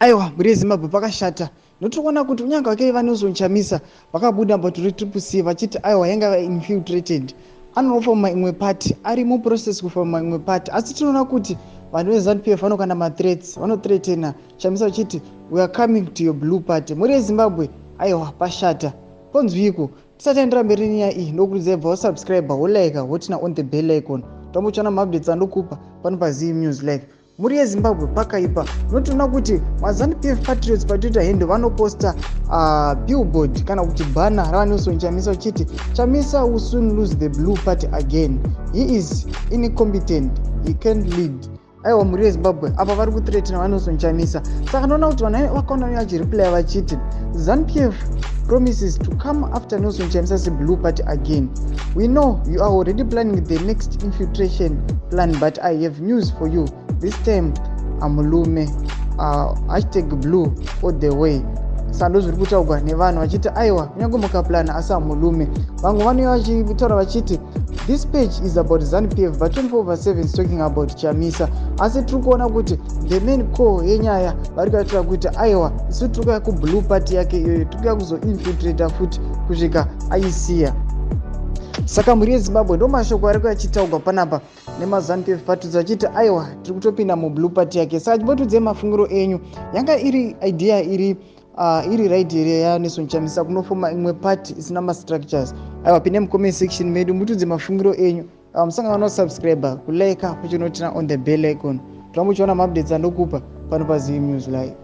Aiwa, mhuri yeZimbabwe, pakashata. Notiri kuona kuti kunyange vake vaNelson Chamisa vakabuda bato reTriple C vachiti aiwa, yanga infiltrated, anonofoma imwe party, ari muprocess kufoma imwe party. Asi tinoona kuti vanhu veZANU PF vanokanda mathreats, vanothreatena Chamisa vachiti, "We are coming to your blue party." Mhuri yeZimbabwe, aiwa, pashata, ponzwiko. Tisati taendera mberi nenyaya iyi, ndokurudzai bva wasubscribe, wolike, woturn on the bell icon, tambochiona maupdates andokupa pano paZim News Live. Mhuri yeZimbabwe, pakaipa. Unotoona kuti maZANU PF patriots paTwitter handle vanoposta billboard kana kuti banner raVaNelson Chamisa vachiti, "Chamisa will soon lose the blue party again. He is incompetent, he can't lead." Aiwa, mhuri yeZimbabwe, apa vari kuthreatena vaNelson Chamisa. Saka ndinoona kuti vanhu vakaona vachireplya vachiti, "ZANU PF promises to come after Nelson Chamisa's blue party again. We know you are already planning the next infiltration plan, but I have news for you. This time amulume. #Blue all the way." Sando zviri kutaurwa nevanhu vachiti aiwa, kunyange mukaplana, asi hamulume. Vamwe vanouya vachitaura vachiti, "This page is about ZANU PF, but 24 over 7 is talking about Chamisa." Asi tiri kuona kuti the main core yenyaya vari kuitira kuti aiwa, isu tiri kuya kublue party yake iyoyo, tiri kuya kuzoinfiltrata futi kusvika aisiya. Saka mhuri yeZimbabwe, ndo mashoko ari kuyachitaurwa panapa nemaZANU PF patriots vachiti aiwa, tiri kutopinda mublue party yake. Saka chimbotiudzei mafungiro enyu. Yanga iri idea iri right here yaNelson Chamisa kunofoma imwe party isina mastructures? Aiwa, pinde mucomment section medu, mutiudze mafungiro enyu. Musangana nosubscribe, kulike, kuchinoturn on the bell icon, tirambo uchiona maupdates andokupa pano paZim News Live.